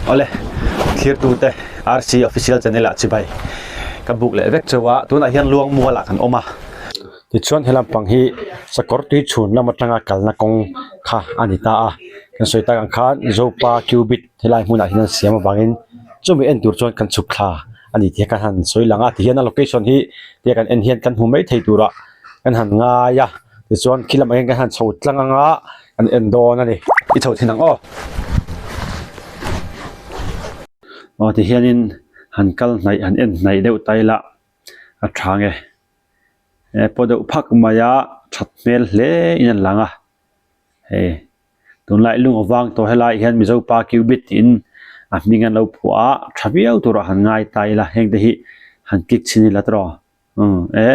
Awle, thlirtute RC Official Channel ah chibai ka buk leh vek chauh a, tunah hian Luangmual ah kan awm a. Tichuan he lampang hi sakawr tui chhun lam atanga kalna kawng kha a ni ta a, kan sawi tak ang khan Zopa Cubit helai hmunah hian an siam avangin chumi en tur chuan kan chhuk thla a ni tih kha kan han sawi lang a, tihian a location hi tia kan en hian kan hmu mai thei turah kan han ngai a tichuan khi lamah hian kan han chho tlang anga kan en dawn a ni. I chho thin ang aw. Aw tihianin han kal hnaih han en hnaih deuh ta ila a tha nge he paw deuh phak mai a that hmel hle in a lang a hei tunlai lung avang tawh helai hian Mizo pa cubit tiin a hming an lo phuah a tha viau turah han ngai ta ila heng te hi han kik chhin ila tawh Umm e,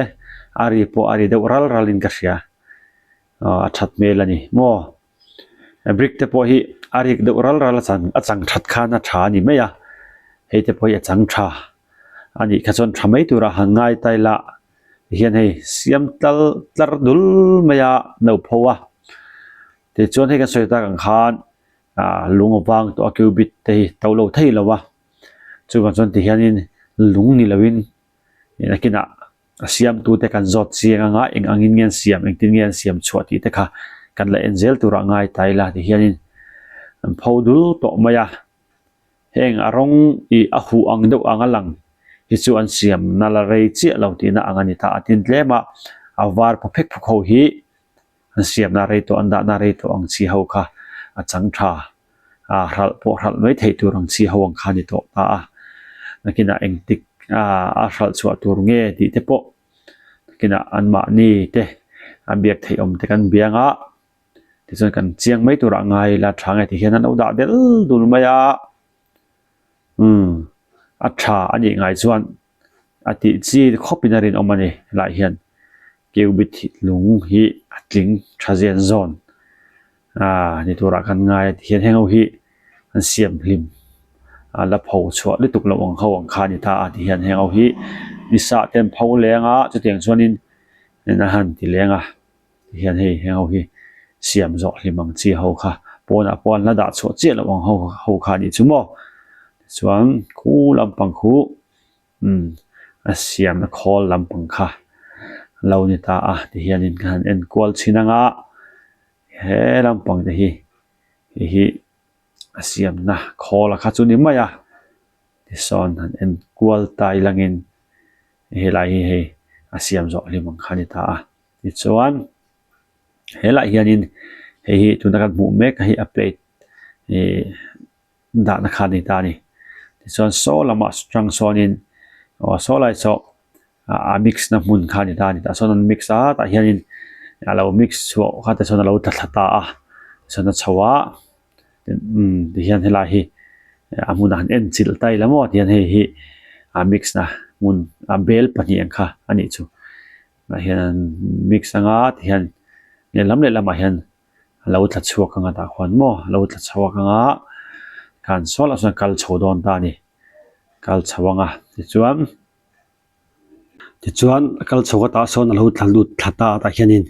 a ri pawh a ri deuh ral ral in ka hria, aw a that hmel a ni maw, brick te pawh hi a rik deuh ral ral a chan a chang that khan a tha a ni mai a, hei te pawh hi a chang tha a nih kha chuan tha mai turah han ngai ta ila tihian hei siam tlal tlar dul mai a no pho a, tichuan hei kan sawi tak ang khan ah lung a vang tawh a cubit te hi to lo thei lo a, chuvang chuan tihianin lung ni lovin. Nakinah a siamtute kan zawt chiang anga eng angin nge an siam engtin nge an siam chhuah tih te kha kan la en zel turah ngai ta ila tihianin an pho dul tawh mai a, heng a rawng ih a huh ang deuh ang a lang hi chu an siam na la rei chiah lo tihna ang a ni ta a tin tlem a, a var phaw phek phawk ho hi an siamna rei tawh an dahna rei tawh ang chi ho kha a chang tha. ah hralh pawh hralh mai theih tur ang chi ho ang kha a ni tawh ta a, nakinah engtik ah a hralh chhuah tur nge tih te pawh nakinah anmahni te a biak theih awm te kan biang a, tichuan kan chiang mai turah ngai ila tha nge tihian an lo dah del dul mai a, umm a tha a nih ngai chuan a tih chi khawpin a rinawm a ni helaiah hian. Cubit lung hi a tling tha zen zawn ah ni turah khan ngai a tihian heng ho hi an siam hlim a la pho chhuah lutuk loh ang ho ang kha a ni ta a tihian heng ho hi nisa te an pho leng a chutiang chuanin a han ti leng a tihian hei heng ho hi siam zawh hlim ang chi ho kha pawnah pawh an la dah chhuah chiah loh ang ho ho kha a nih chu maw tichuan khu lampang khu. Umm a siamna khawl lampang kha lo ni ta a tihianin ka han en kual chhin anga he lampang te hi hei hi a siamna khawl a kha chu ni mai a tisawn han en kual ta ilangin helai hi hei a siam zawh hlim ang kha a ni ta a tichuan helaiah hianin hei hi tuna kan hmuh mek hi a plate ihh. Dahna kha a ni ta a ni. Tichuan saw lamah tang sawnin aw saw lai saw a mix na hmun kha a ni ta a ni. Tah sawn an mix a tah hianin a lo mix chhuah kha te chuan a lo tla thla ta a tichuan a chho a umm tihian helai hi a hmunah han en chilh ta ila maw tihian hei hi a mix na hmun a bel pahnih ang kha a nih chu. Tah hian an mix anga tihian lehlam lehlamah hian. a lo tla chhuak anga tah khuan maw a lo tla chhuak anga khan saw lah chuan kal chho dawn ta a ni kal chho anga tichuan tichuan a kal chho a tah sawn a lo tla lut thla ta a tah hianin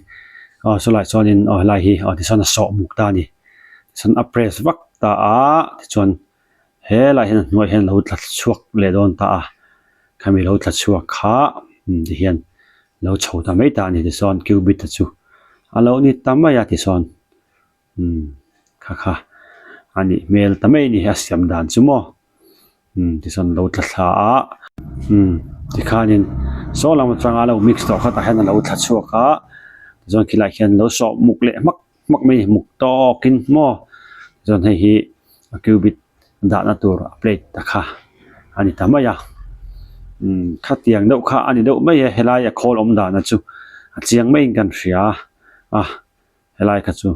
aw sawlai chuanin aw helai hi aw tichuan a sawh muk ta a ni tichuan a press vak ta a tichuan helai hian a hnuaiah hian a lo tla chhuak leh dawn ta a khami lo tla chhuak kha tihian. Lo chho ta mai ta a ni tichuan cubit a chu a lo ni ta mai a tichuan umm kha kha a nih hmel ta mai a ni a siam dan chu maw umm tichuan lo tla thla a umm tikhanin saw lam atanga lo mix tawh kha tah hian a lo thla chhuak a tichuan khilaiah khian lo sawh muk leh hmak hmak mai a ni muk tawkin maw tichuan hei hi a cubit dahna tur a plate te kha a ni ta mai a umm khatiang deuh kha a ni deuh mai e helai a khawl awm dahna chu a chiang maiin kan hria a helai kha chu.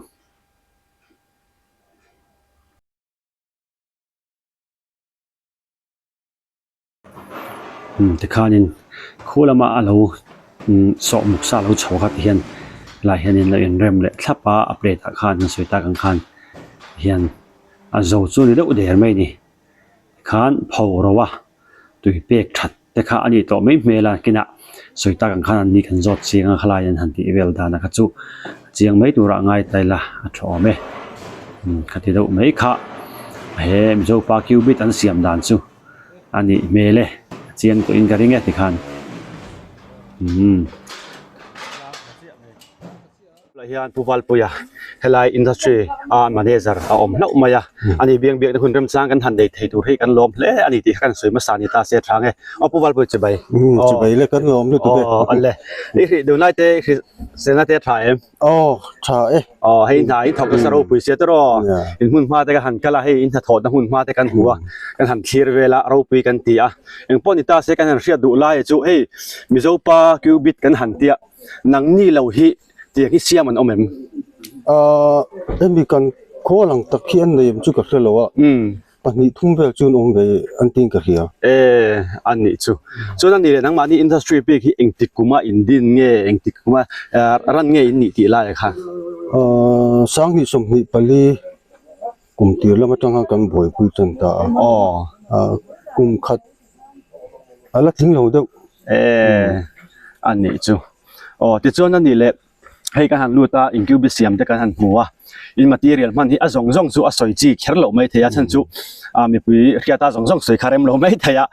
Umm tikhanin khu lama a lo umm sawh muk sa a lo chho kha tihian helaiah hianin lo inrem leh thlap a a plate ah khan an sawi tak ang khan hian a zo chu a ni deuh der mai a ni tikhan pho ro a tui pek that te kha a nih tawh mai hmel a kinah sawi tak ang khan an ni kan zawt chiang a khalai an han tih vel dan a kha chu a chiang mai turah ngai ta ila a tha awm e umm khati deuh mai kha. He Mizopa cubit an siam dan chu a nih hmel e a chiang tawh in ka ring e tikhan umm. Tunah hian Pu Valpuia helai industry a manager a awm hlauh mai a, ani biang biakna hun remchang kan han nei thei tur hi kan lawm hle a ni tih kha kan sawi hmasa ni ta se tha nge. Aw Pu Valpui chibai. Chibai le kan lawm lutuk e. Aw ale. I hrih duh lai te i hrih selna te a tha em? Aw tha e. Aw hei hna in thawk nasa ropui sia tawrh aw. In hmun hma te ka han kal a hei in hnathawhna hmun hma te kan hmu a kan han thlir vel a ropui kan ti a. Engpawh ni ta se kan han hriat duh lai chu hei Mizopa cubit kan han tia nangni lo hi Tiang hi siam an awm em? Ahh hemi kan khawl ang tak hi an nei em chu ka hre lo a, pahnih thum vel chu an awm ve an tiin ka hria. E a nih chu. Chuan a nih leh nangmahni industry bik hi engtik kuma in din nge engtik kuma ran nge in nih tih lai ah khan? Ahh sanghnih 24 kum tir lam atang khan kan buaipui tan ta a. Aw. Ahh kum khat a la tling lo deuh. E a nih chu. Aw tichuan a nih leh hei kan han lut a incubi siam te kan han hmu a in material hman hi a zawng zawng chu a sawi chi kher loh mai thei a chhan chu ah mipui hriata zawng zawng sawi kha rem lo mai thei a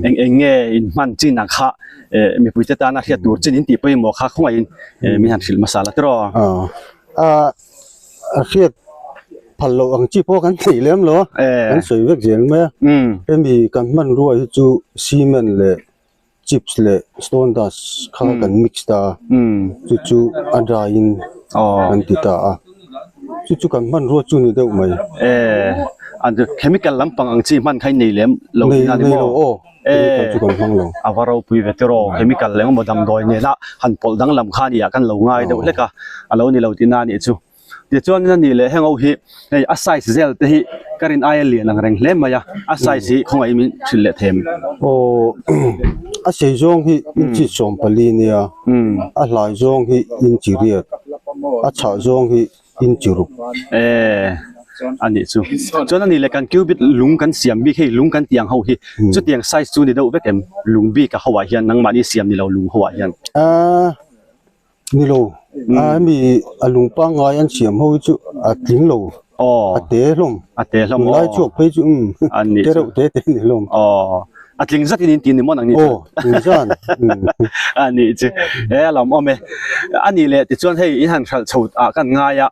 eng eng nge in hman chin ang kha eh mipui te tana hriat tur chin in tih pawimawh kha khawngaihin eh min han hrilh hmasa la tiraw. Aw a hriat phal loh ang chi pawh kan theih lem lo a kan sawi vek zel mai a hemi kan hmanrua hi chu cement leh chips leh stone dust kha kan mix ta a chu chu a dry in kan ti ta a chu chu kan hmanrua chu ni deuh mai. Eh an chemical lampang ang chi hman kha i nei lem lo nei nei lo aw chemical chu kan hmang lo. A va ropui ve tiraw chemical leh engemaw damdawi nena han pawlh danglam kha nia kan lo ngai deuh hlek a a lo ni lo tihna a nih chu. Tichuan a nih leh heng ho hi hei a size zel te hi ka rin aia lian ang reng hle mai a, a size hi khawngaih min hrilh leh them. Aw a sei zawng hi inchi 14 nia, a hlai zawng hi inchi riat, a chhah zawng hi inchi ruk. E a nih chu. Chuan a nih leh kan cubit lung kan siam bik hei lung kan tih ang ho hi chutiang size chu ni deuh vek em lung bik a ho ah hian nangmahni siam ni lo lung ho ah hian. Aaa. Ni lo, a hemi a lung pangngai an siam ho hi chu a tling lo, a te hlawm, a te hlawm lai chhuak phei chu umm te reuh te te ni hlawm. Aw, a tling zat in in ti ni maw nang ni chu? Aw, tling zan. A nih chu, e a lawm awm e. A nih leh tichuan hei in han hralh chho ah kan ngai a,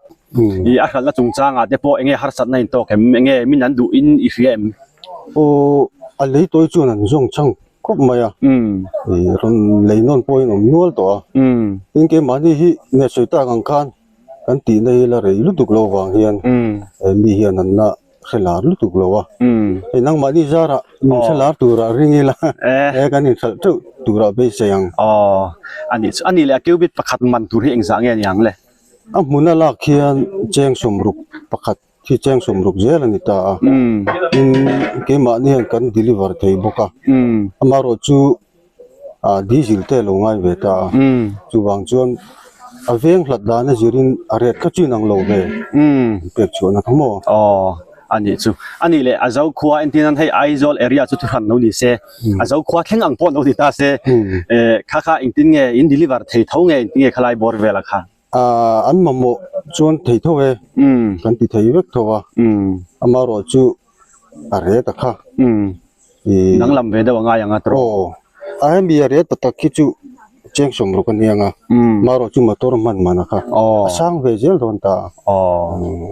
i a hralhna chungchangah te pawh enge harsatna in tawk em, enge min an duh in i hria em? Aw, a lei tawi chuan an zawng chang khawp mai a ih rawn lei nawn pawhin awm nual tawh a tin keimahni hi nge sawi tak ang khan kan tihna hi la rei lutuk lo vang hian mi hian an la hre lar lutuk lo a hei nangmahni zarah min hre lar turah ring ila he kan inhralh teuh turah beisei ang. Aw a nih chu a nih leh a cubit pakhat man tur hi engzah nge ni ang le? A hmuna lak hian cheng sawmruk pakhat Khi cheng sawmruk zel a ni ta a, tin keimahni hian kan deliver thei bawk a, amaherawh chu ah diesel te a lo ngai ve ta a, chuvang chuan a veng hlat dan a zirin a rate kha chu inang lo ve pek chhuahna kha maw. Aw a nih chu, a nih leh a Zokhua entir nan hei Aizawl area chu thuhran lo ni se, a Zokhua thleng ang pawh lo ni ta se, kha kha engtin nge in deliver thei tho nge engtin nge khalai bawr velah khan? Ahh an mamawh chuan thei tho e kan ti thei vek tho a amaherawh chu a ret a kha ih danglam ve deuh a ngai ang a tawrh aw a hemi a ret ta tak hi chu cheng sawmruk a nia ang a amaherawh chu motor hman man a kha a sang ve zel dawn ta a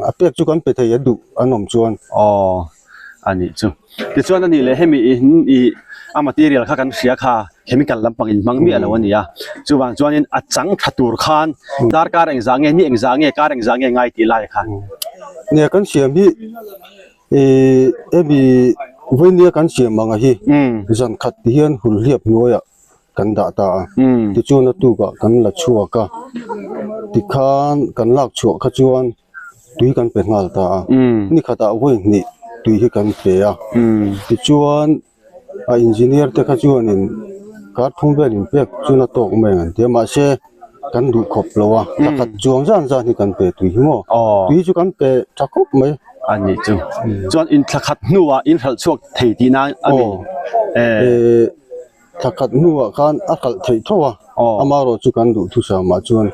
a pek chu kan pe thei a duh an awm chuan aw a nih chu tichuan a nih leh hemi ih a material kha kan hria kha. Chemical lampang in hmang miah lo a ni a, chuvang chuanin a chang tha tur khan darkar engzah nge ni engzah nge kar engzah nge ngai tih lai kha. Nia kan siam hi ih hemi vawinia kan siam ang a hi zan khat ti hian hulhliap hnuaiah kan dah ta a, tichuan a tukah kan la chhuak a, tikhan kan lak chhuah kha chuan tui kan pe nghal ta a, ni khatah vawi hnih tui hi kan pe a, tichuan. A engineer te kha chuanin kar thum vel in pek chuan a tawk mai ang an ti a mahse kan duh khawp lo a pakhat chuang zan zan hi kan pe tui hi maw tui chu kan pe tha khawp mai. A nih chu chuan in thla khat hnuah in hralh chhuak thei tihna a ni eh thla khat hnuah khan a hralh theih tho a amaherawh chu kan duh thusamah chuan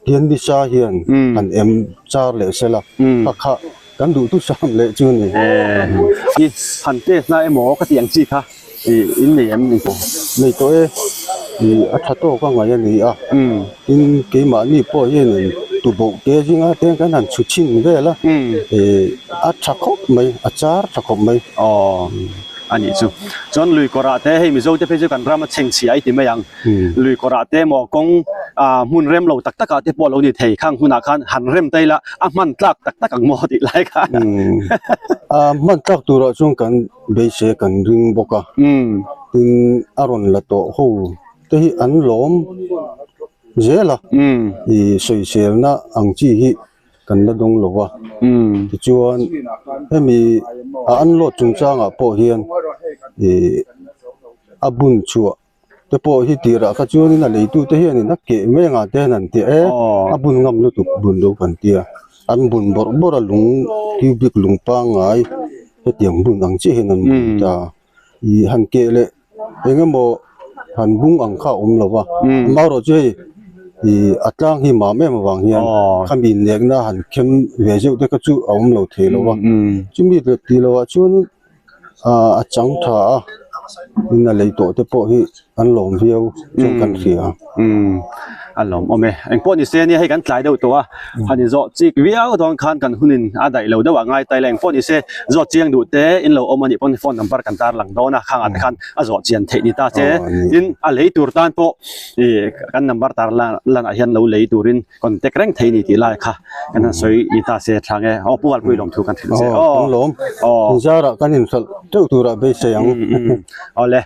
hian nisa hian han em char leh sela kha kha. Kan duhthusam leh chu ni. I han test na emaw ka tih ang chi kha i in nei em ni? Nei tawh e, i a tha tawk a ngaih a ni a. Tin, keimahni pawh hianin tuboh te zinga te kan han chhu chhin vel a, i a tha khawp mai, a char tha khawp mai. Aw, a nih chu. Chuan lui kawrah te hei Mizo te phei chu kan ram a chhengchhia i ti mai ang. Lui kawrah te emaw kawng ah hmun rem lo tak takah te pawh a lo ni thei khang hunah khan han rem ta ila a hman tlak tak tak ang maw tih lai kha. A hman tlak turah chuan kan beisei kan ring bawk a, tin a rawn la tawh ho te hi an lawm zel a, ih sawiselna ang chi hi kan la dawng lo va, tichuan hemi a unload chungchangah pawh hian ih a bun chhuah. te pawh hi tirah kha chuanin a leitute hianin a keh mai angah te hian an ti e a bun ngam lutuk bun lo kan tia an bun bawrh bawrh a lung cubic lung pangngai hetiang bun ang chiah hian an bun ta ih han keh leh eng emaw han bung ang kha a awm lo va amaherawhchu chu hei ih a tlang hi mam em avang hian khami inlekna han khem ve zeuh te kha chu a awm lo thei lo va chumi leh tih loh ah chuanin. A chang tha a in a lei tawh te pawh hi an lawm viau chuan kan hria. Umm a lawm awm e. Engpawh ni se nia hei kan tlai deuh tawh a, han in zawh chik viau dawn khan kan hun in a daih lo deuh ah ngai ta ila engpawh ni se zawh chiang duh te in lo awm a nih pawn phone number kan tar lang dawn a khang ah te khan a zawh chian theih ni ta che. Tin a lei tur tan pawh ih kan number tar lan ah hian lo lei turin Contact reng thei ni tih lai kha kan han sawi ni ta se tha nge. Aw Pu Valpui lawmthu kan hrilh che. Aw kan lawm. Inzarah kan inhralh teuh turah beisei ang. Awle.